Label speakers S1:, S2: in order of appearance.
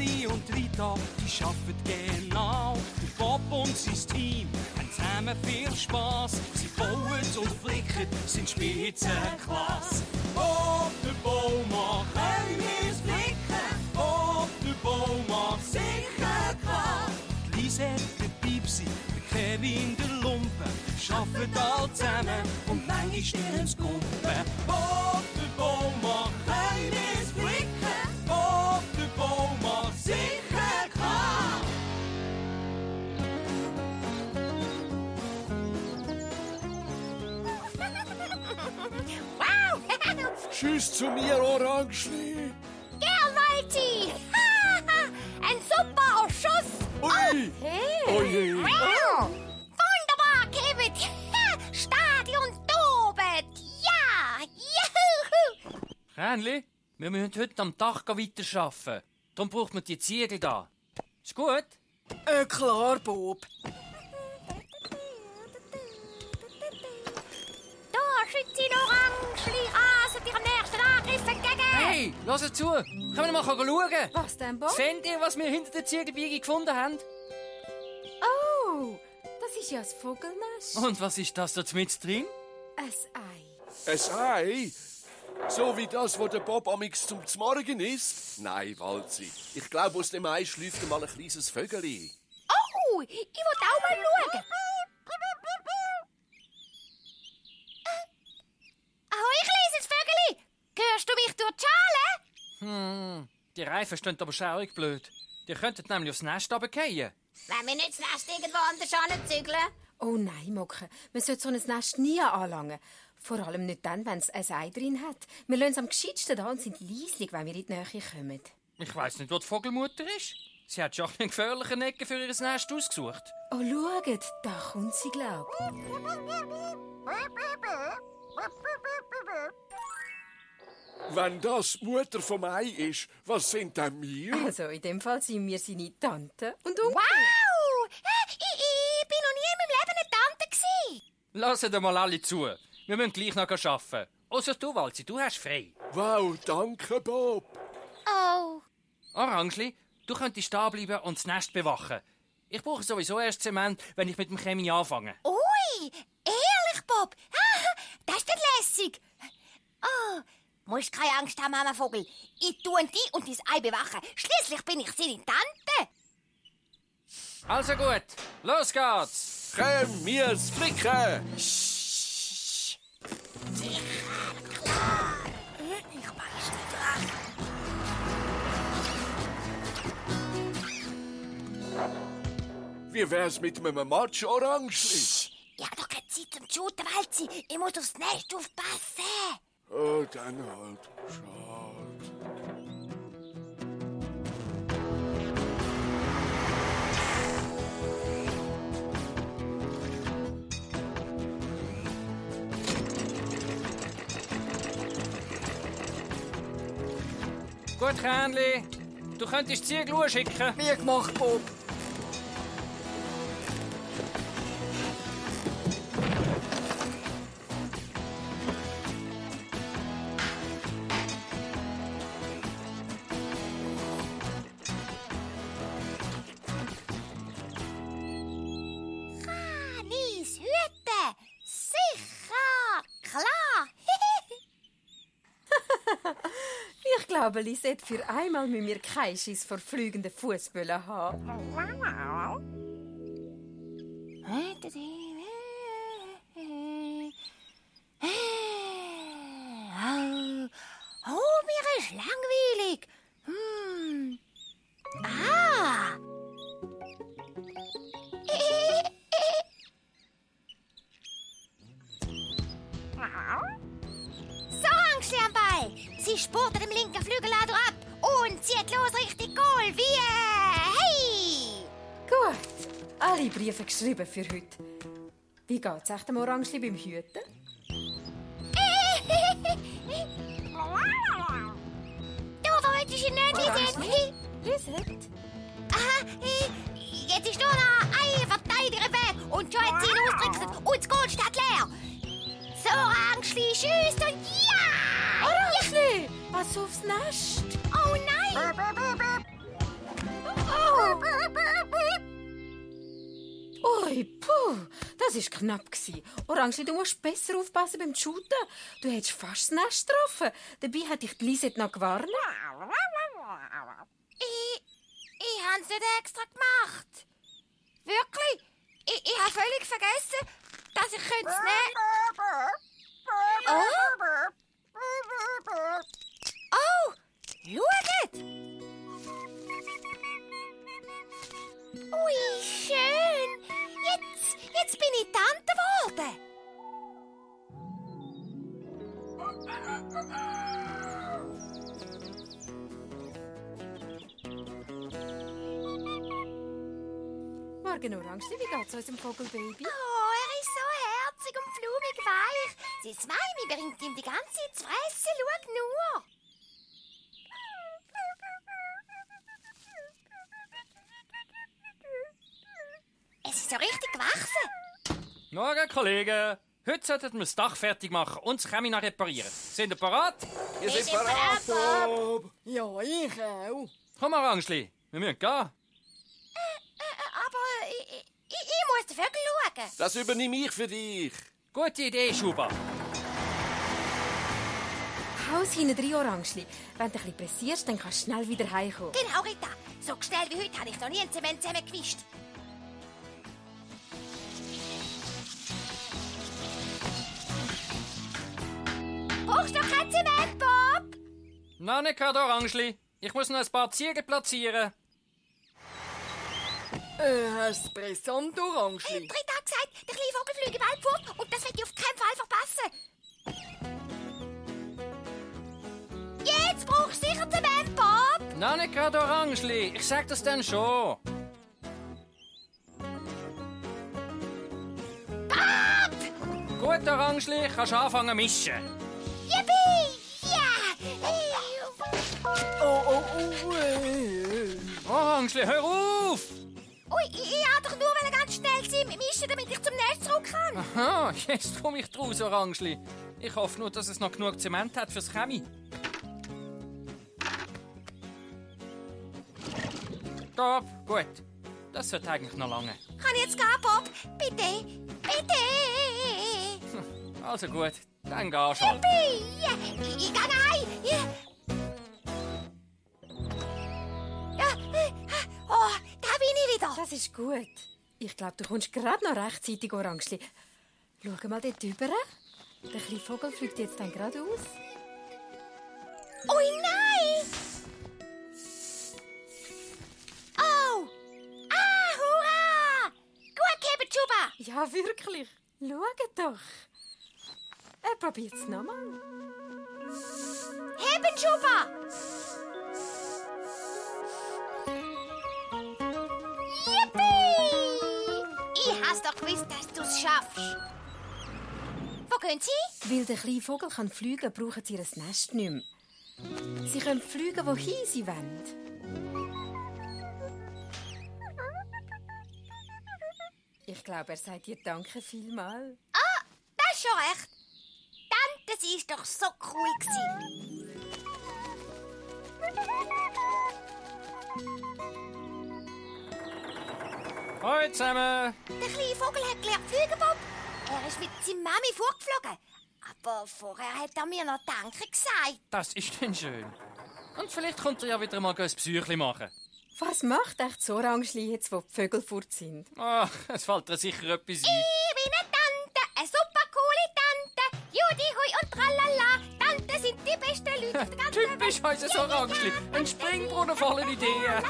S1: Emily und Rita, die arbeiten genau. Der Bob und sein Team haben zusammen viel Spass. Sie bauen und flicken, sind Spitzenklasse. Bob, der Baumann, können wir's flicken. Bob, der Baumann, sicher klar. Die Lisette, der Pipsi, der Kevin, der Lumpen, arbeiten alle zusammen und manchmal stirn's Kumpen. Bob, der Baumann, können wir's flicken. Bob, der Baumann, sicher klar.
S2: Wow!
S3: Tschüss zu mir, Orangeli.
S2: Gern, Walti! Ein super Schuss!
S3: Ui!
S2: Hey!
S3: Oje!
S2: Wow. Wunderbar, Kevin! Stadion tobet! Ja! Juhu!
S1: Krähnli, wir müssen heute am Dach weiterarbeiten. Darum braucht man die Ziegel da. Ist gut?
S4: Klar, Bob.
S2: Da schützt sie Orangeli rasen dir am nächsten Angriff entgegen!
S1: Hey, hört zu! Können wir mal schauen?
S4: Was denn, Bob?
S1: Seht ihr, was wir hinter der Ziegelbiege gefunden haben?
S4: Oh, das ist ja das Vogelnest.
S1: Und was ist das da mit drin?
S4: Ein Ei.
S3: Ein Ei? So wie das, wo der Bob amix zum Morgen isst? Nein, Walzi. Ich glaube, aus dem Ei schlüpft mal ein kleines Vögeli.
S2: Oh, ich will auch mal schauen. Ahoi, kleines Vögeli. Hörst du mich durch die Schale?
S1: Die Reifen stehen aber schaurig blöd. Die könnten nämlich aufs Nest runterfallen.
S2: Wenn wir nicht das Nest irgendwo anders hinzügeln.
S4: Oh nein, Mocke. Man sollte so ein Nest nie anlangen. Vor allem nicht dann, wenn es ein Ei drin hat. Wir lassen es am gescheitsten da und sind leislich, wenn wir in die Nähe kommen.
S1: Ich weiss nicht, wo die Vogelmutter ist. Sie hat schon einen gefährlichen Ecken für ihr Nest ausgesucht.
S4: Oh, schaut, da kommt sie, glaub.
S3: Wenn das die Mutter vom Ei ist, was sind denn wir?
S4: Also, in dem Fall sind wir seine Tante und Onkel.
S2: Wow! Ich bin noch nie in meinem Leben eine Tante gewesen.
S1: Lasst mal alle zu. Wir müssen gleich noch arbeiten. Ausser du, Walzi, du hast frei.
S3: Wow, danke, Bob.
S2: Oh.
S1: Orangeli, du könntest da bleiben und das Nest bewachen. Ich brauche sowieso erst Zement, wenn ich mit dem Chemie anfange.
S2: Ui, ehrlich, Bob? Das ist dann lässig. Oh, musst keine Angst haben, Mama Vogel. Ich tue dich und dein Ei bewachen. Schliesslich bin ich seine Tante.
S1: Also gut, los geht's.
S3: Komm, mir's flicken.
S2: Klar. Ich beiß nicht dran.
S3: Wie wär's mit einem Matsch, Orangeli?
S2: Ich habe doch keine Zeit zum Shooten, Walzi. Ich muss aufs Nest aufpassen.
S3: Oh, dann halt. Schade.
S1: Gut, Krähnli. Du könntest die Ziegel schicken.
S4: Wie gemacht, Bob.
S2: Kanis Hütte. Sicher. Klar.
S4: Ich glaube, Lisette, für einmal müssen wir keinen Schiss vor fliegenden Fußbällen haben.
S2: Oh, mir ist langweilig. Ah. So, Angstli am Ball. Sie spurtet dem linken Flügellader ab und zieht los Richtung Goal. Wie, hey!
S4: Gut, alle Briefe geschrieben für heute. Wie geht's echt dem Orangeli beim Hüten?
S2: Du verwünschst ihn nicht, Lisette.
S4: Lisette?
S2: Aha, jetzt ist nur noch ein Verteidiger weg und schon hat sie ihn ausgerichtet und das Goal steht leer. So, Angstli, schießt und ja!
S4: Orangeli, pass aufs Nest.
S2: Oh nein!
S4: Das war knapp. Orange, du musst besser aufpassen beim Shooten. Du hättest fast das Nest getroffen. Dabei hat dich die Lisette noch gewarnt.
S2: Ich habe es nicht extra gemacht. Wirklich? Ich habe völlig vergessen, dass ich es nehmen Oh, schaut! Ui, schön. Jetzt bin ich Tante geworden.
S4: Morgen, Orange, wie geht's unserem Vogelbaby?
S2: Oh, er ist so herzig und flumig weich. Sein Mami bringt ihm die ganze Zeit zu fressen. Schau nur. Es ist so richtig gewachsen.
S5: Morgen, Kollegen. Heute sollten wir das Dach fertig machen und das Kamin reparieren. Sind ihr bereit?
S3: Wir sind bereit, Bob.
S6: Ja, ich auch.
S5: Komm, Orangeli, wir müssen gehen.
S2: Aber ich muss den Vögel schauen.
S3: Das übernehme ich für dich.
S5: Gute Idee, Schuba.
S4: Haus hinten drin, Orangeli. Wenn du ein bisschen pressierst, dann kannst du schnell wieder heimkommen.
S2: Genau, Rita. So schnell wie heute habe ich noch nie ein Zement zusammengewischt. Brauchst du noch kein Zement, Bob?
S5: Noch nicht gerade, Orangeli. Ich muss noch ein paar Ziegel platzieren.
S6: Hast du brisant, Orange?
S2: Rita hat gesagt, der kleine Vogel fliege bald fort und das will ich auf keinen Fall verpassen. Jetzt brauchst du sicher Zement, Bob.
S5: Noch nicht gerade, Orangeli. Ich sag das dann schon.
S2: Bob!
S5: Gut, Orangeli, kannst anfangen mischen.
S2: Yippie! Ja!
S5: Orangeli, hör auf!
S2: Ui, ich wollte doch nur ganz schnell sein, mischen, damit ich zum Nest zurück kann.
S5: Aha, jetzt komme ich draus, Orangeli. Ich hoffe nur, dass es noch genug Zement hat fürs Chemie. Bob, gut. Das sollte eigentlich noch lange.
S2: Kann ich jetzt gehen, Bob? Bitte, bitte!
S5: Also gut, dann geh schon.
S2: Yippie! Ich gehe rein! Ja, oh, da bin ich wieder.
S4: Das ist gut. Ich glaube, du kommst gerade noch rechtzeitig, Orangeli. Schau mal dort rüber. Der kleine Vogel fliegt jetzt dann gerade aus.
S2: Ui, nein! Oh! Ah, hurra! Gut gehabt, Schuba!
S4: Ja, wirklich. Schau doch. Er probiert es nochmal.
S2: Heben, Schuba! Yippie! Ich has doch gewusst, dass du es schaffst. Wo gehen Sie?
S4: Weil der kleine Vogel kann fliegen, brauchen sie ihr Nest nicht mehr. Sie können fliegen, wohin sie wollen. Ich glaube, er sagt dir Danke vielmal.
S2: Ah, das ist schon recht. Tante, sie ist doch so cool gewesen.
S5: Hallo zusammen.
S2: Der kleine Vogel hat gelernt fliegen, Bob. Er ist mit seiner Mami fortgeflogen. Aber vorher hat er mir noch Danke gesagt.
S5: Das ist denn schön. Und vielleicht kommt er ja wieder mal ein Besuchli machen.
S4: Was macht echt so Orangeli jetzt, wo die Vögel fort sind?
S5: Ach, es fällt dir sicher etwas ein.
S2: Ich bin eine Tante, eine super coole Tante. Judy, hui und tralala. Tante sind die besten Leute auf der ganzen Welt.
S5: Typisch unser Orangeli. Ein Springbrunnen voller Ideen.